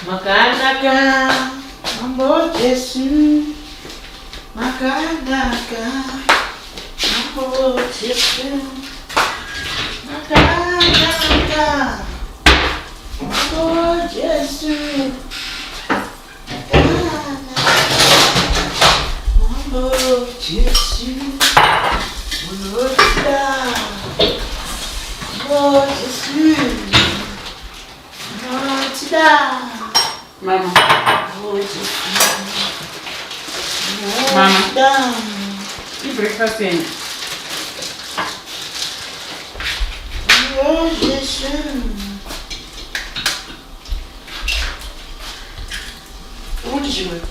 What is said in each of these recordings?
Makanaka, Mambo Jesu. Makanaka, Mambo Jesu. Makanaka, Mambo Jesu. Makanaka, Mambo Jesu. Munoda, Mambo Jesu. Mama. Mama. I-breakfast yenyu. Uti chimwe.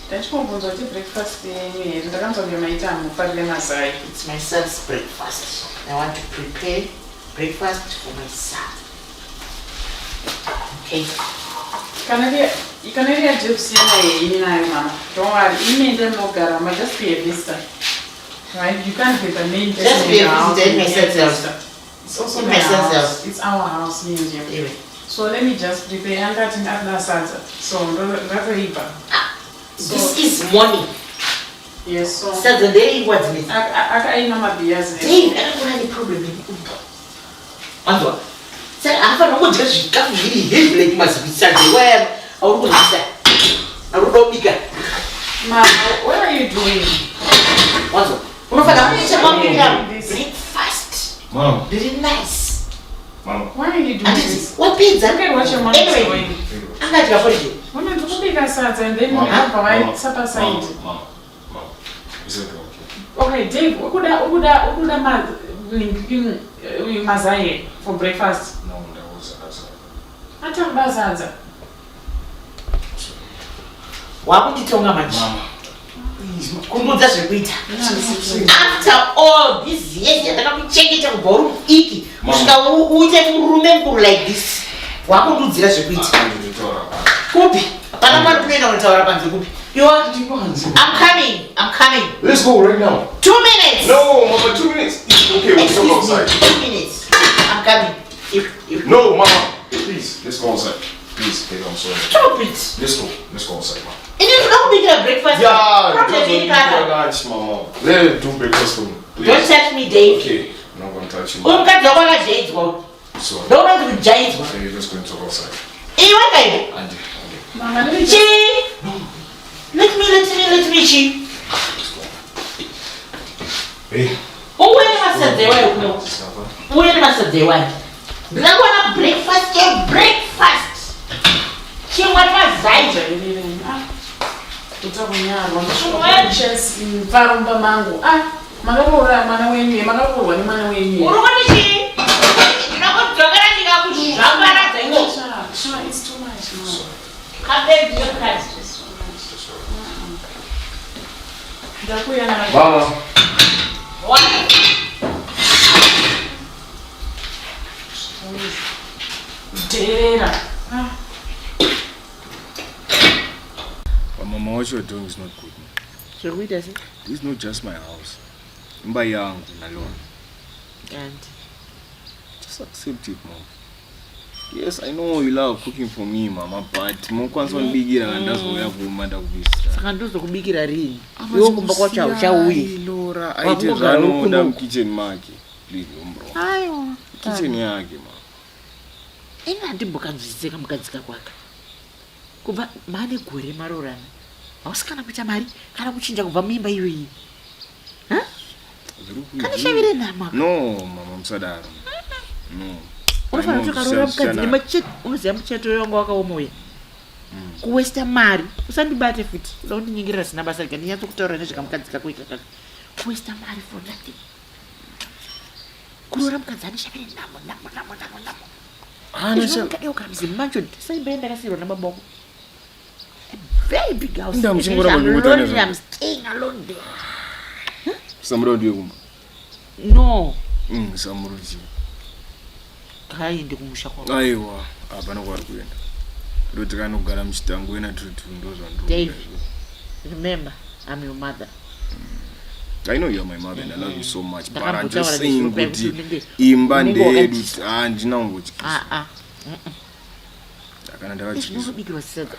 Ndachingobvunza kuti breakfast yenyu here ndakanzwa kunge maita mufarire mazai. It's my son's breakfast. I want to prepare breakfast for my son. Okay. Kana iri yaJeff siyana yenyu nayo mama. Don't worry, imi ende munogara ma just be a visitor. Right? You can't be the main person Just be in a the house visitor in and my be a son's house. visitor. It's also In my my son's house. house. It's our house, me and Jeff. Anyway. So let me just prepare. Angati ndada sadza. So ndatoibva. So This is morning. yes, so Sadza nderingwa dzinedzi. Akaima mabhiyazi. Dave akakura neproblem yemudumbu. Wanzwa? Saka haafanira kudya zvikafu zviri heavy like mazisadza iwaya auri kudyisa. Ari kuda kubika. Mama, what are you doing? Wanzwa? Unofanira kuita kwabika breakfast. Mom, Very nice. mom. Why are you doing Handiti this? wapedza. Look at what your mom is Anyway, doing. angadya porridge. Women ndikubika sadza and then Mom, vabva mom, vaisa mom, pasaidi. mom, mom. Is it okay? Okay, Dave, ukuda ukuda ukuda ma mazai for breakfast. No, that was outside. Atakuda sadza. Wakunditonga manje. Mama. Kundudza zvekuita. After all these years yandakakuchengeta kubva uri mudiki Mama. kusvika uite murume mukuru like this. Wakundudzira zvekuita. Ndinotaura. Kupi? Hapana mari kunoenda kunotaura panze kupi? You are I'm coming. I'm coming. Let's go right now. 2 minutes. No, mama, 2 minutes. Okay, we'll Excuse talk me. outside. 2 minutes. I'm coming. If No, mama. Please, let's go outside. Please, baby, I'm sorry. Stop it. Let's go. Let's go outside, mama. Ini ndinoda kubikira breakfast. Yeah, Problem just iri do kana. lunch, mama. Let her do breakfast for me. Don't Please. touch me, Dave. Okay, I'm not gonna touch you. Uyu Mama. mukadzi wako akajaidzwa. Sorry. Ndoona kuti kujaidzwa. Okay, let's go and talk outside. Iwe kaiwe. Andy, Andy, Mama, let me Chi. Let me, let me, let me, chi. let's go. Hey, Uye nemasadza iwayo kuno. Stop. Uye nemasadza iwayo. Ndinoda kuwana breakfast ye breakfast. Chingwa nemazai. Jairire. Ah. Kutakunyarwa. Mfarumba mangu. Ah, makaroora mwana wenyu, makaroorwa nemwana wenyu. Uri kuti chii? Ndinokudzokera ndikakuzvambaradza iwo. Sure, it's too much. No. Kabebi yokati. It's too much. Ndakuya na Mama. One. Dera. Ah. But mama, what you're doing is not good. Zvekuita sei? This is not just my house. Imba yangu nalona. And Just accept it, mom. Yes, I know you love cooking for me, mama, but mokwanisa kundibikira kana ndazouya kumba ndakubisira. saka ndozokubikira rini? Iwe kumba kwacho hauchauyi. Laura aite Wakungogara zvaanoda kuno. mukitchen make. Please, umbro. Aiwa. Kitchen yake, mama. Ini handimbokanzwisise kamukadzi kako aka. Kubva mane gore maroorana. Hausi kana kuita mari kana kuchinja kubva muimba iyoyi. Zviri Kane shavire nhama. No, mama, musadaro. No. Unofanira kuti ukaroora mukadzi nemacheto unoziva mucheto wanga wakaoma uya. Kuwesta mari usandibate futi uda kundinyengerera zvisina basa rega ndinyatsokutaura nezvekamukadzi kako ikakaka. Kuwesta mari for nothing. Kuroora mukadzi ane shavire nhamo nhamo nhamo nhamo nhamo. Ana Izvo mukadai ukara muzimansion saimba yandakasiyirwa nababa wako. very big house. Inda muchingoramba I'm muchingoita lonely, nezvazvo. I'm staying alone there. Samuda ndiye kumba. No. Samuruji. Ngaende kumusha kwavo. Aiwa, hapana kwaari kuenda. Ndoti kanogara muchitango wena tutu ndozvandiri. Dave. Remember, I'm your mother. I know you're my mother and I love you so much, but I'm Ndakambotaura just saying nezuro paya kuti kuti unenge- imba unenge ndeyedu wakadyiswa. handina kumbotyiswa. Ah ah. Kana ndakatyiswa. Zvinobikirwa sadza.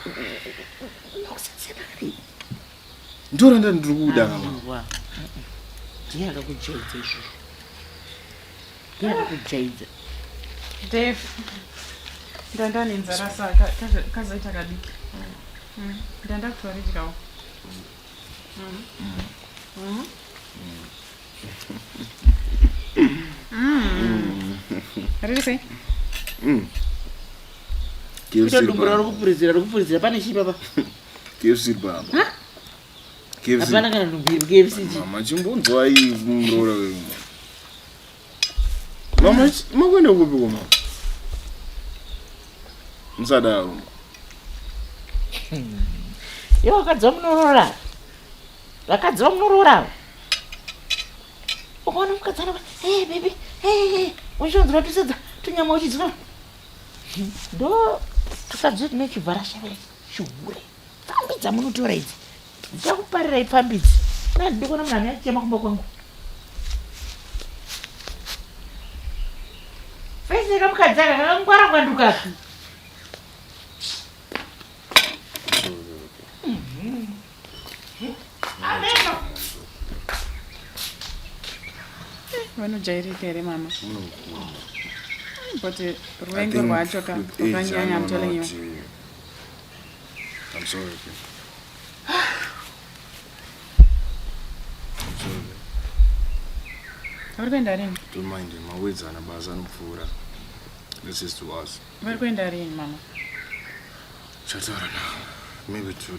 Unokusadza Ndoranda ndiri kuda kama. Aiwa. Ndiye akakujaidza izvozvo. Ndiye akakujaidza. Dave, ndandane nzara saka kazoita kadiki. Ndanda kutoridyawo. Riri sei? Kuita dumbu rari kupurizira riri kupurizira pane chii papa? KFC baba. KFC. Hapana kana dumbu iri KFC chii? Mama chimbonzwai muroora wenyu. Mama makuenda kupi koma? Musadaro. Ivo vakadzi vamunoroora. Vakadzi vamunoroora. Ukaona mukadzi anova, hey baby, hey hey, uchionzwa tusadza tunyama uchidzwa. Ndo tukadzi tune chivhara shave chihure. Pfambi dzamunotora idzi. Dzichakuparirai pfambi idzi. Handidi kuona munhu ane achichema kumba kwangu. Fese kamukadzi aka kakangwara kwanduka. Ameno. Vanojairika here mama? But ruvengo rwacho ka rwakanyanya, I'm telling you. I'm sorry. Okay. I'm sorry. Vari kuenda rini? Don't mind him. Mawords ana basa anopfuura. This is to us. Vari kuenda rini mama? Chataura now. Maybe to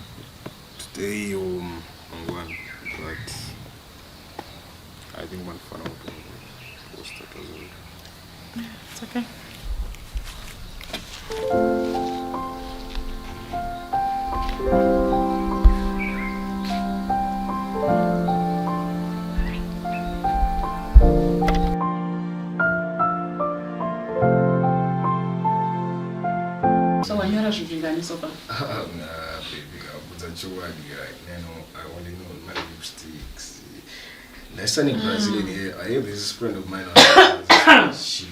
today or mangwana. But I think vanofana kutoposta tazori. It's okay. So wanyora zviringaniso pa? Nah, baby, akudza chokwadi right now. I only know my lipsticks. Ndaisa in Brazilian here. I have this friend of mine. She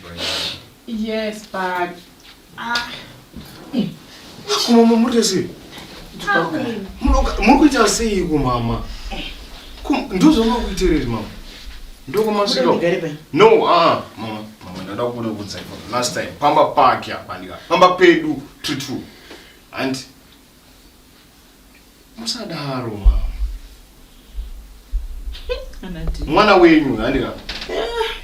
Yes, but ah, Kumama muri sei? Muri kuita sei kumama? Ndozvamakuitereri mama. Ndokumasvika. Ndigare pai. No, ah, mama, mama, ndada kuda kuudza for the last time. Pamba pake apa ndika. Pamba pedu tutu. And musadaro mama. Anati. Mwana wenyu handika.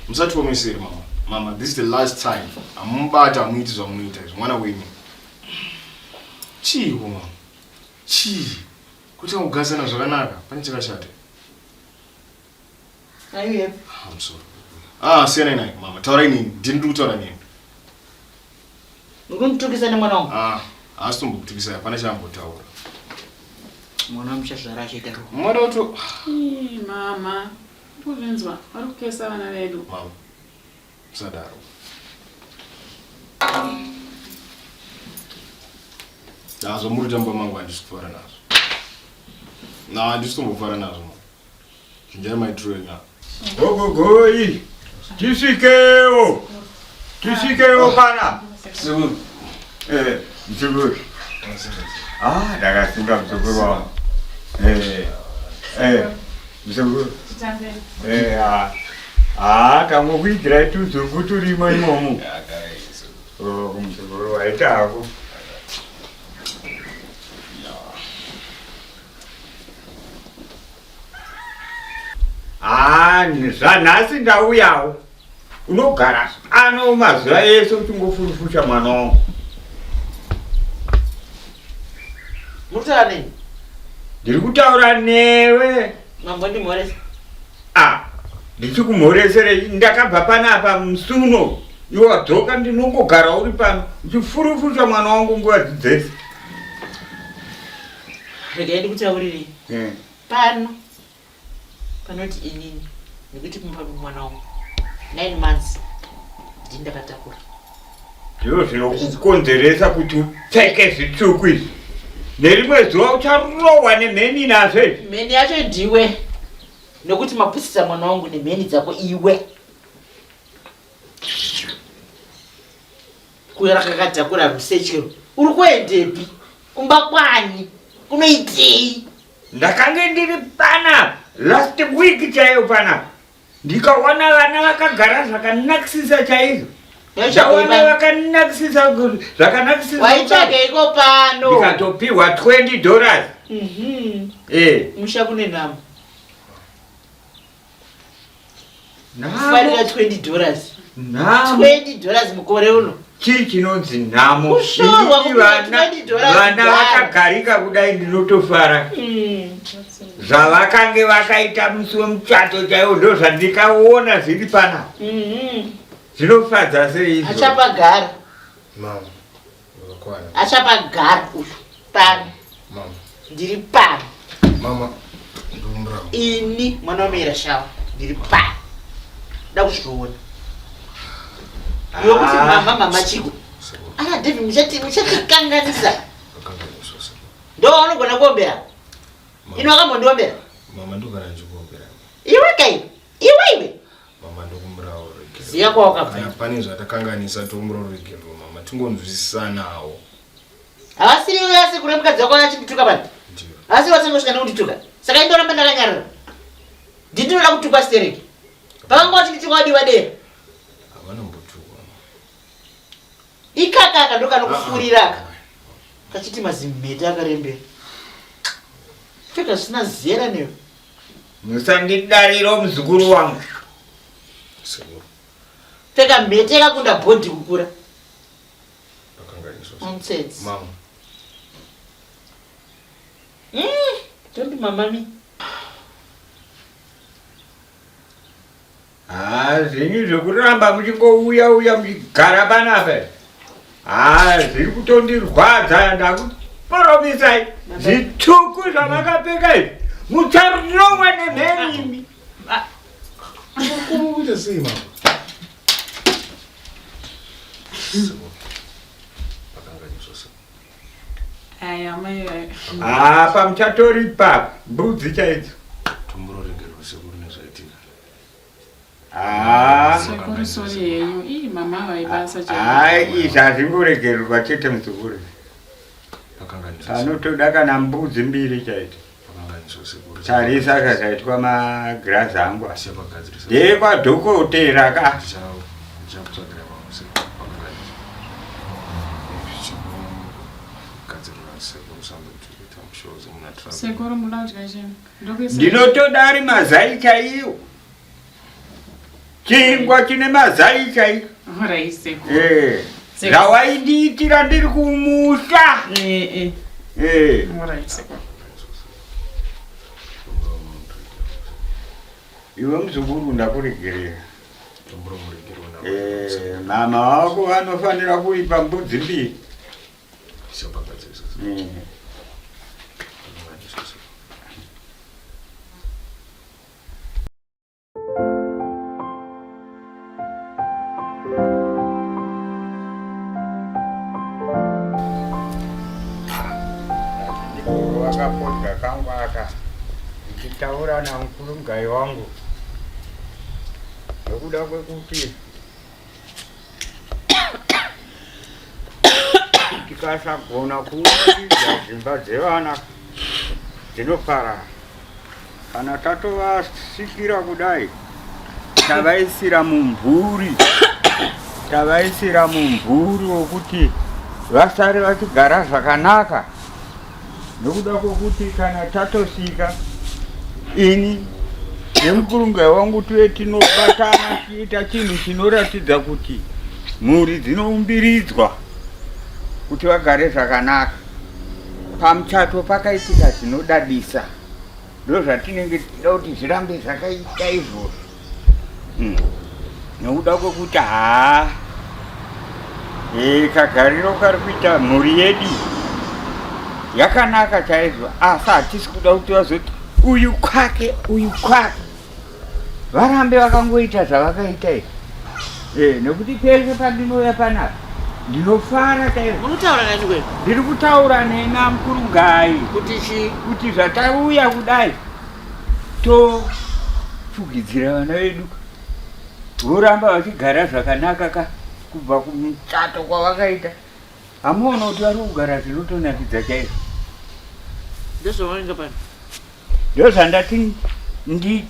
Musatiomesere mama. Mama, this is the last time. Amubata amuiti zvamunoita izvi. Mwana wenyu. Chiiko mama? Chii? Kuti kugasana zvakanaka pane chakashata. Are you happy? I'm sorry. Ah, siyana naye mama. Taurai nini? Ndini ndiri kutaura nini? Uri nemwana wangu. Ah, haasi tombokutukisai, hapana chaambotaura. Mwana wamuchazvara achaita ruwa. Mwana wato ii, mama, kuzvinzwa vari kukesa vana vedu. mama. Musadaro. Nazvo muri kutamba mangu handisi kufara nazvo. Na handisi tombofara nazvo. mama. Chinjai maitiro enyu apa. Gogogoi, tisvikewo, tisvikewo pana. Sekuru. Eh, mzukuru. Ah, ndakasimba mzukuru wangu. Eh, eh, mzukuru. Titambe. Eh, ah, ah, tangokuigirai tuzungu turimo imomo. Oh, mzukuru waita hako. Ah, zvanhasi ndauyawo. Unogara ano mazuva ese uchingofurufusha mwana wangu. Muri kutaura neni? Ndiri kutaura newe. Mambo ndimhoresa. Ah, ndichikumhoreserei ndakabva panapa musi uno iwe wadzoka ndinongogara uri pano uchifurufusha mwana wangu nguva dzese. Regai ndikutaurirei. Pano panoti inini nekuti kumba mwana wangu 9 months ndini ndakatakura. Ndizvo zvinokukonzeresa kuti upfeke zvitsvuku izvi. Nerimwe zuva ucharohwa nemheni nazvo izvi. Mheni yacho ndiwe nekuti mapusisa mwana wangu nemheni dzako iwe. Kuya rakakatakura rusechero uri kuendepi kumba kwani kunoitei? Ndakange ndiri pana last week chaiyo panapa ndikaona vana vakagara zvakanakisisa chaizvo ndaona vakanakisisa zvakanakisisa waitsvageiko pano ndikatopiwa 20 dollars mhm. eh. musha kune nhamo farira 20 dollars 20 dollars mukore uno chii chinonzi nhamo Kushorwa kupiwa 20 dollars vana kudhara. vakagarika kudai ndinotofara zvavakange vakaita musi wemuchato chaiwo ndozvandikaona zviri pana zvinofadza sei izvo Achapagara. Mama, wakwana. Achapagara uyu pano. Mama. Ndiri pano. Mama, ndokumbirawo. Ini mwana wamera shawa ndiri pano. Da kuzviona. Iwe kuti Ah. mama mama chiko. Ana David muchati muchatikanganisa. Ndo waunogona kuombera. Ino wakambondiombera. Mama ndogara ndichikuombera. Iwe kai. Iwe iwe. Mama ndokumbirawo ruregerero. Ziya kwawakabva. Kana pane zvatakanganisa tokumbirawo ruregerero mama tingonzwisisanawo. Havasiri vese kune mukadzi wako achindituka vanhu. Havasiri vose vanosvika nekundituka. Saka indoramba ndakanyarara. Ndinoda kutukwa stereki. Pavanga vachindituka wadiwa dera. Havanombotukwa. Ikaka aka ndokanokufurira aka. Kachiti mazimhete akarembera. Pfeka zvisina zera newe. Musandidariro muzukuru wangu. Pfeka mhete yakakunda bhodhi kukura. Nonsense. Mama. Don't be mama me. Haa zvenyu zvekuramba muchingouya uya muchigara panapa. Haa zviri kutondirwadza ndakuporomisai zvituku zvamakapfeka izvi mucharohwa nemheni imi. Kuita sei mama? Aya mai ayo. Haa pamuchatoripa mbudzi chaidzo. Tomboregerwa sekuru nezvaitika. Haa. Sekuru sorry henyu. Ii mama vaibasa chaizvo. Haa izvi hazvingoregererwa chete muzukuru. Pakanganiswa. Panotoda kana mbudzi mbiri chaidzo. Pakanganiswa sekuru. Tarisa kakaitwa magirazi angu aya. Tichapagadzirisa. Ndekwadhokotera ka. Ndichakutsvagira mama sekuru. Pakanganiswa. Gadzirira sekuru something to eat. I'm sure muna travel. Sekuru muda kudya chii? Ndokuisa. Ndinotoda ari mazai chaiwo. Chingwa chine mazai chaiwo. Alright sekuru. Eh. Zvawaindiitira ndiri kumusha. Eh eh. Eh. Alright sekuru. Iwe muzukuru ndakuregerera. Eh, mama wako vanofanira kuipa mbudzi mbiri. Wakapodya kangu aka ndichitaura namukuru mugayi wangu nokuda kwekuti tikasagona kuunganidza dzimba dzevana dzinoparara kana tatovasikira kudai tavaisira mumvuri tavaisira mumvuri wokuti vasare vachigara zvakanaka nokuda kwokuti kana tatosvika ini nemukurungai wangu tuve tinobatana tichiita chinhu chinoratidza kuti mhuri dzinoumbiridzwa kuti vagare zvakanaka pamuchato pakaitika zvinodadisa ndozvatinenge tichida kuti zvirambe zvakaita izvozvo Nokuda kwekuti haa e, kagariro kari kuita mhuri yedu Yakanaka chaizvo asi hatisi kuda kuti vazoti uyu kwake uyu kwake. Varambe vakangoita zvavakaita izvi. Eh, nekuti pese pandinouya panapa ndinofara chaizvo. Munotaura nani kweyo? Ndiri kutaura nena Mukurugai. Kuti chii? Kuti zvatauya kudai tofugidzira vana vedu voramba vachigara zvakanaka ka kubva kumuchato kwavakaita. Hamuona kuti vari kugara zvinotonakidza chaizvo. Ndozvavainga pano. Ndozvandati ndi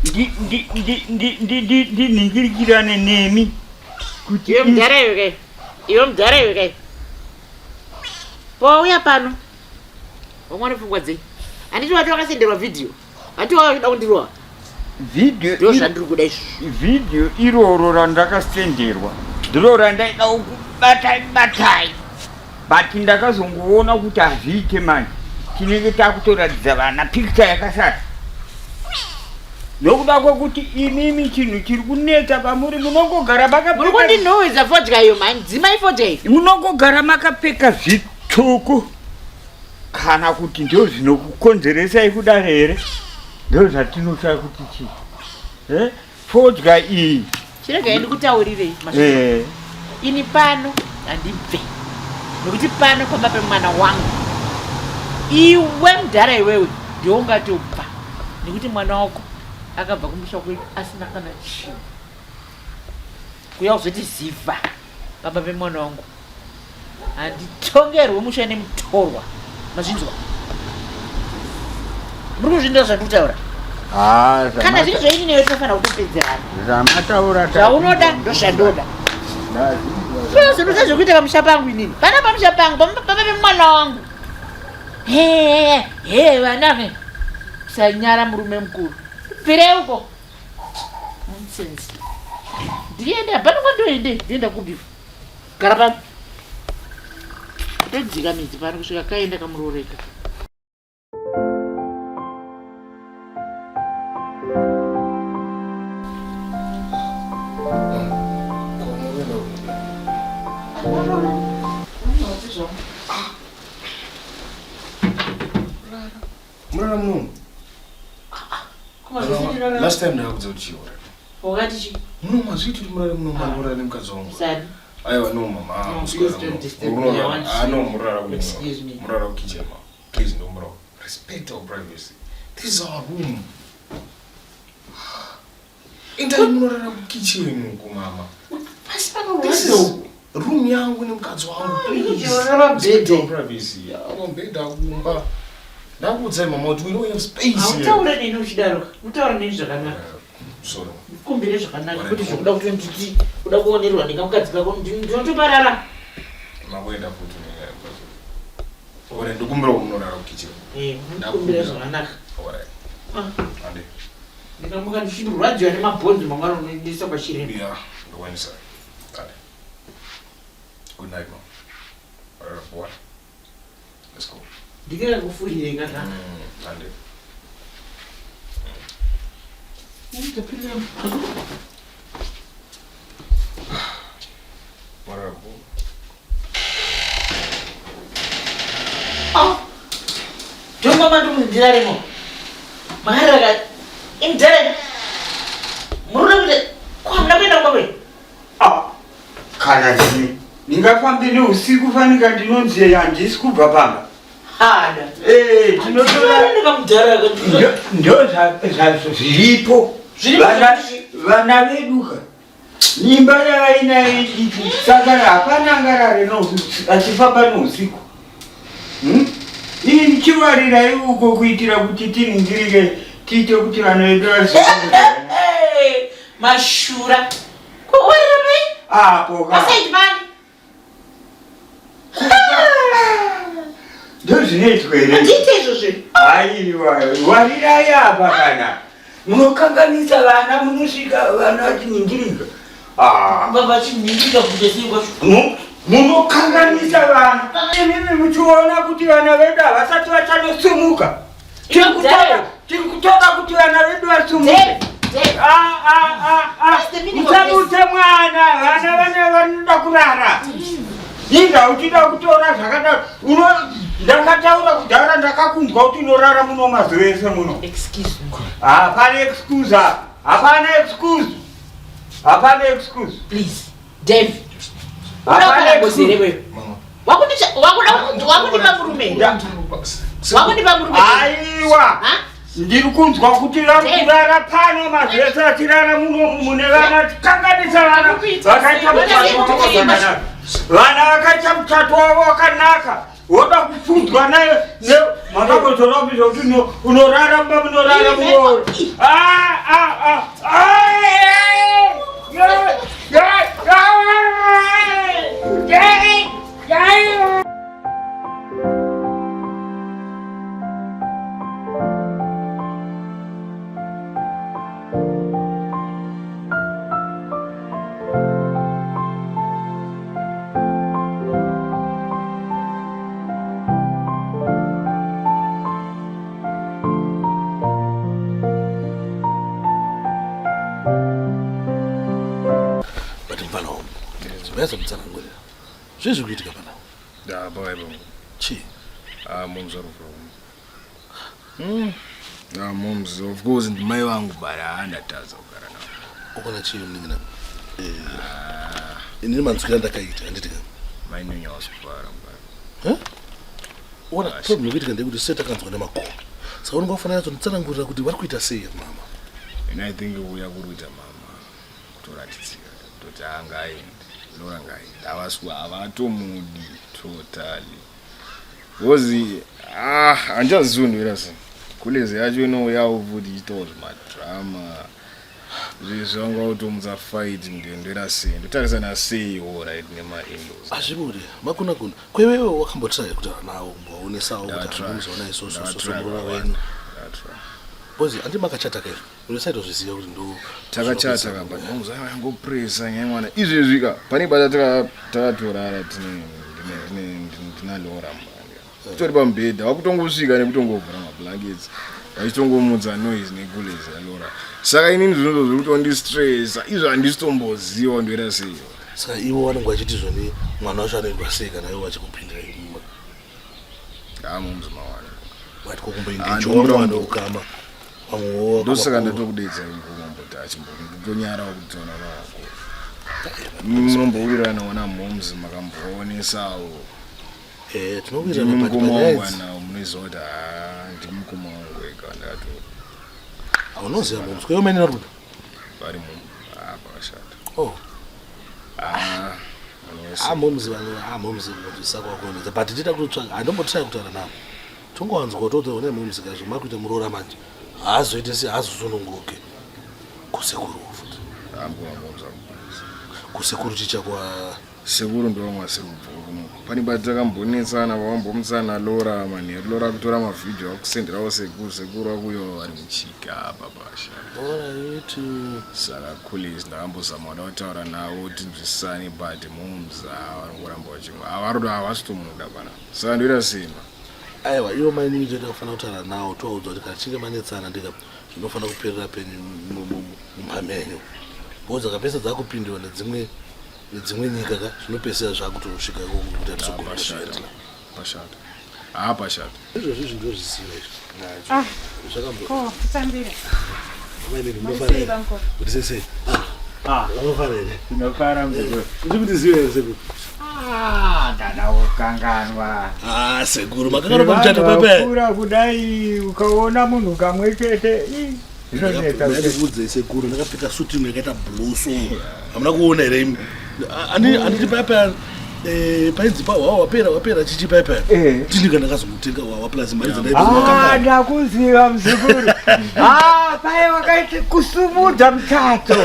ndinhingirikirane nemi kuti iwe mudhara iwe kai iwe mudhara iwe kai pauya pano wamwana pfungwa dzei handiti wati wakasenderwa vhidhiyo handiti wauda kundirova vhidhiyo ndo zvandiri kuda izvo vhidhiyo iroro randakasenderwa ndiro randaida kubatai batai but ndakazongoona kuti hazviite manje tinenge takutoratidza vana picture yakasata nokuda kwekuti imimi chinhu chiri kunetsa pamuri munongogara makapfeka kundinhuhwidza fodya iyo mhani dzimai fodya iyo munongogara makapfeka zvitsvuku kana kuti ndo zvinokukonzeresai kudare here ndo zvatinotsva kuti chii eh? Fodya iyi. Chiregai ndikutaurirei mashoko. Eh. Ini pano handibve nekuti pano pamba pemwana wangu. Iwe mudhara iwewe ndiwe ungatobva nekuti mwana wako akabva kumusha kwedu asina kana chinhu. Kuya kuzoti ziva pamba pemwana wangu. Handitongerwe musha nemutorwa. Mazvinzwa? Muri kuzvinzwa zvandiri kutaura? Ah, Kana zviri zveini newe tinofanira kutopedzerana. Zvamataura Zvaunoda ndozvandoda. Zvinoda zvekuita pamusha pangu inini. Pana pamusha pangu, pamba pemwana wangu. He he vana he. Usanyara murume mukuru. Bvirei uko. Nonsense. Ndiende hapana kwandoende, ndienda kupi? Gara pano. Todzika midzi pano kusvika kaenda kamurooreka. Murara munomu. Last time ndakakudza kuti chii Wakati chii? Muno mazviti kuti murare muno mari murare nemukadzi wangu. Sadi. Aiwa no mama. No, please don't disturb me. I want Ah no murara ku. Excuse me. Murara ku kitchen ma. Please no murara. Respect our privacy. This is our room. Endai munorara ku kitchen uko mama. Pasi pano This is room yangu nemukadzi wangu. Please. Urara Respect bed. our privacy. Ah, mubhedha kumba. Ndakuudzai mama kuti we don't have space here. Hautaure neni uchidaro. Utaure neni zvakanaka. Sorry. Kumbire zvakanaka kuti zvekuda kuti nditi kuda kuonerwa nekamukadzi kako ndinotoparara. Makuenda futi. Ore ndikumbira munorara kukitchen. Eh, ndikumbira zvakanaka. Alright. Ah. Ande. Ndikamuka ndichirwadziwa nemabhonzo mangwana unondiisa pachiremba. Yeah, ndokwanisa. Ande. Good night, mom. Alright, boy. Let's go. Ndikakufurire kaka. Ande. Marabo. Ah. Jomba mandu mundiraremo. Maharaka imdare. Muruda kuti kwamuna kuenda kumba kwenyu. Ah, kana ndini ndingafambe neusiku fanika ndinonzi handisi kubva pamba. Hada. Eh, tinotora Ndikamudhara ndo zviripo. Zviripo Vana vana vedu ka imba yavainayo idiki saka hapana angarare achifamba neusiku. Hmm? Ini chiwarirai uko kuitira kuti tiningirike tiite kuti vana vedu vazive. Mashura. Kuwarira mai? Apo ka. Pasaid mani. Ndozvinoitwa here? Handiite izvozvo. Aiwa, warirai apa kana. Munokanganisa vana munosvika vana vachiningirika. Ah. Baba vachiningirika kuita sei kwacho? Munokanganisa vana. Imimi muchiona kuti vana vedu havasati vachanosimuka. Tiri kutoda kuti vana vedu vasumuke. Ah, ah, ah, ah. Musamutse mwana, vana vane vanoda kurara. Inga uchida kutora zvakadaro uno ndakataura kudhara ndakakunzwa kuti unorara muno mazuva ese muno. Excuse me. Hapana excuse apa. Hapana excuse. Hapana excuse. Please. Dave. Hapana Unoda ngozi here excuse. wewe? Wakundicha wakuda wakundipa murume. here? Wakundipa murume. here? Aiwa. Ha? Ndiri kunzwa kuti vari kurara pano mazuva ese achirara muno mune vana achikanganisa vana vakaita muchato wavo wakanaka. Vana vakaita muchato wavo wakanaka. Woda kupfudzwa naye makambotora kuita kuti unorara mumba munorara muno. Ah, ah, ah, ah, eh, eh, eh, eh, eh, eh. But mfana wangu, uyazomutsanangurira zvii zviri kuitika panapa? Da, bye bye. Chii? Ah, moms are from. Ah, moms, of course ndimai vangu but handatadza kugara navo. Ukona chii munin'ina? Inini manzwira ndakaita handiti ka Mainyonya wasukufara mubara. Ona problem ikuitika ndeyekuti se takanzwa nemakomo saka unonga ufanira kunyatsoндitsanangurira kuti vari kuita sei mama. And I think uya kuri kuita mama kutoratidzika kutoti haangaendi Lora ngaendi havasi havatomudi totally because ah handichazunhwira sei kulezi yacho inouyawo futi ichitawo zvimadrama zvezvi vanga kutomutsa fight ndendwera sei ndotarisana sei alright nemainlaws. Hazvibude makuna kuna kwewewe wakambotiraya kutaura nawo kumbovaonesawo kuti Ndakatry. handimuzoona isososo Ndakatry muroora kakawanda. wenyu Ndakatry. because handi makachata kaizvo unosaitozviziva kuti ndo Takachata ka but moms yangopresa nyaya mwana izvezvi ka pane bata takatorara tine ndina Lora mwana titori pamubhedha wakutongosvika nekutongovhura mablankets vachitongomudza noise nekulezi yalora saka inini zvinozvo zviri kutondistressa izvo handisitomboziva ndoita sei. Saka ivo vanenge vachiti zvoni mwana wacho anoendwa sei kana ivo vachikupindira imuma? Ha, moms mawana. Vati Ah, kokumboengejawa ndokumbira mwana ukama vamwewo ndosaka vakuru. ndatokudedza ngomamboti achimbotonyarawo kutiona nowako munombowirirana wana moms makamboonesawo. Eh, tinowirirana Ndimi but mukoma panyaya wangu idzi ana munoziva kuti ha ndimi mukoma wangu ega ndakato haunoziva moms kweivo maini vari kuda vari mu ha pakashata. Oh. Ah, munhu wese. Ah, moms vano ah moms moms kwakuonedza but tida kutotsvaga handombotraya kutaura navo tongowanzwa kuti one moms kazvo makuita muroora manje haazoite se haazosununguke kusekuru futi. Ah, mukoma moms akubvisa. Kusekuru chicha kwa Sekuru ndo vamwe vasiri kubva kunoku pane bati takambonetsana vavambomutsana Lora manheru Lora kutora mavhidhiyo akusenderawo sekuru sekuru akuyo vari muchika apa pasha. Alright. Saka kulis ndakambozama kuda kutaura navo tinzwisisane but moms vanongoramba vachimwa havarodo havasitomuda panapa saka ndoita sema. Aiwa ivo mainini toita kufanira kutaura nawo tovaudza kuti kana tichinge manetsana ndika zvinofanira kuperera penyu mumba menyu because akapesa dzakupindiwa nedzimwe nedzimwe nyika ka zvinopesera zvakutosvika ikoko kuti hatisogona Pashata. kuzviendla. Pashata haa pashata. Izvozvi izvi ndozviziva izvi. Ah, Zvakambo ko, titambire. mainini Muri munofara sei here? bamukuru? Kuti sei sei? Ah, Unofara here? Tinofara muzukuru. Ndiri kuti ziva here sekuru? Ah, ndada kukanganwa. Ah, sekuru makanganwa pamuchato pepe. Vakura kudai ukaona munhu kamwe chete ii, zvinonetsa. Ndikuudzei sekuru ndakapfeka suti imwe yakaita blue so hamuna kuona here imi? Handiti paya painzi pa wawa wapera wapera chichi paya paya tinika ndakazomutenga wawa plus mari Ah, dzandaiaa ndakuziva muzukuru. Ah, paye wakaita kusumudza muchato.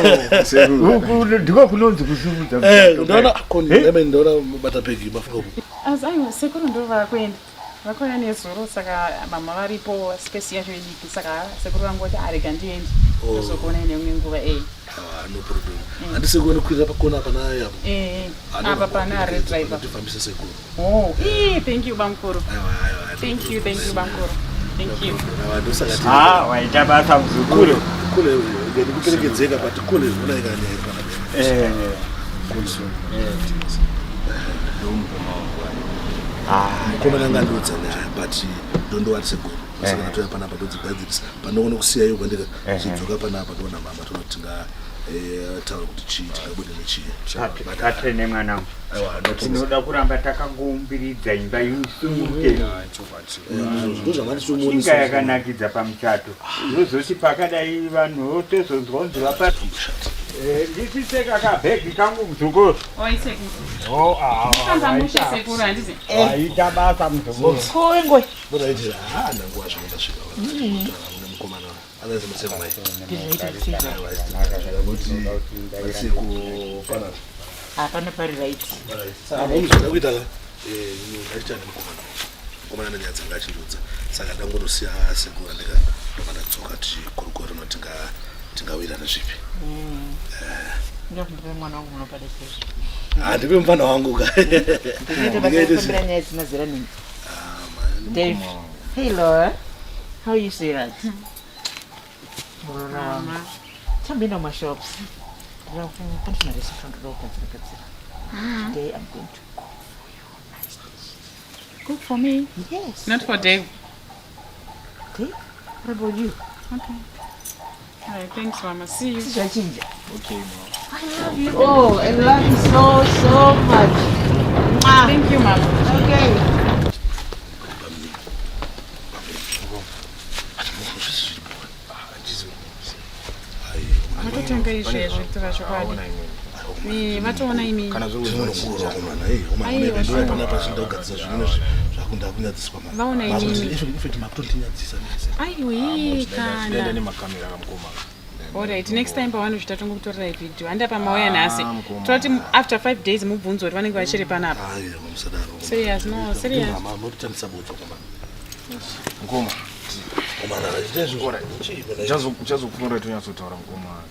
Uku ndiko kunonzi kusumudza muchato. Ndaona koni ndaona bata pegi mafunga ku Asi aiwa sekuru ndo vakuenda. Vakauya nezuro saka mama varipo space yacho idiki saka sekuru vangu vati arega ndiende. Oh. Tozokuona neimwe nguva eh. Ah, no problem handisi kuona kukwirira pakona apa nayo apo. Eh, apa pana red driver. Tifambise sekuru. Oh, eh, thank you bamukuru. Aiwa aiwa. Thank you, thank you bamukuru. Thank you. Aiwa ndosaka tiri Ah, waita basa muzukuru. Kule ndikuperekedzeka but kule unaika nyaya iri panapa. Eh. Ndomukoma wangu. Ah, mukomana anga andiudza nyaya but ndondowati sekuru. Saka ndatoya panapa todzigadzirisa. Panogona kusiya iyo kwandika chidzoka panapa toona mama toona kuti tinga eh, taura kuti chii tingabude nechii. Patene mwanangu. Aiwa, no problem. Tinoda kuramba takangoumbiridza imba isunguke. Ndozvamanditomuonesa. Inga yakanakidza pamuchato. Zvozoti pakadai vanhu votozonzwa kunzi vapa Eh, ndisise kakabhegi kangu muzukuru. Oi sekuru. Oh, ah, Famba mushe sekuru handiti? Waita basa muzukuru. Ko ngoi. Ndodaiti ah ndanguva zvangu ndasvika. Mukomana otherwise museko mai. Ndinoti maseko panapa. Hapana pari right. Saka zvada kuita ka eh ndaita nemukomana. Mukomana nenyaya dzanga achindiudza. Saka ndangondosiya sekuru andika ndobva ndadzoka tichikurukura tinoti tingawirana zvipi. Ndakumbuka mwana wangu munopada chaizvo. Handipe mufana wangu ka. Ndinoita basa rekufambira nyaya dzisina zera neni. Dave. Hey Laura. How are you sweetheart? Muroora wangu. Tamboenda kumashops. Ndinoda pane tumarecipe ndoda kugadzira gadzira. Today I'm going to cook for you. Nice dish. Cook for me. Yes. Not for Dave. Dave? What about you? Okay. All right, thanks mama. See you. Zvachinja. Okay, mama. I love you all. I love you so, so much. Mwah. Thank you mama. Okay. Vatotenga izvezvi kutora chokwadi. Eh, vatoona imi. Kana Zvinongorwa komana eh komana ndouya panapa zvinoda kugadzira zvinhu zvakunda kunyadziswa mama. Vaona inini. In fact makutondinyadzisa mese. Aiwe Ndaenda kana. nemakamera kamukoma. Alright, next time pavanozvita tongokutorerai video. Handa pamauya nhasi. Ah, mukoma. Toti after 5 days mubvunzo kuti vanenge vachiri panapa. Aiwa musadaro. Serious, no, serious. Mama mototambisa botso komana. Mukoma. Komana chiita izvozvo. Alright. Chii kona Ndichazokufonera tonyatsotaura mukoma.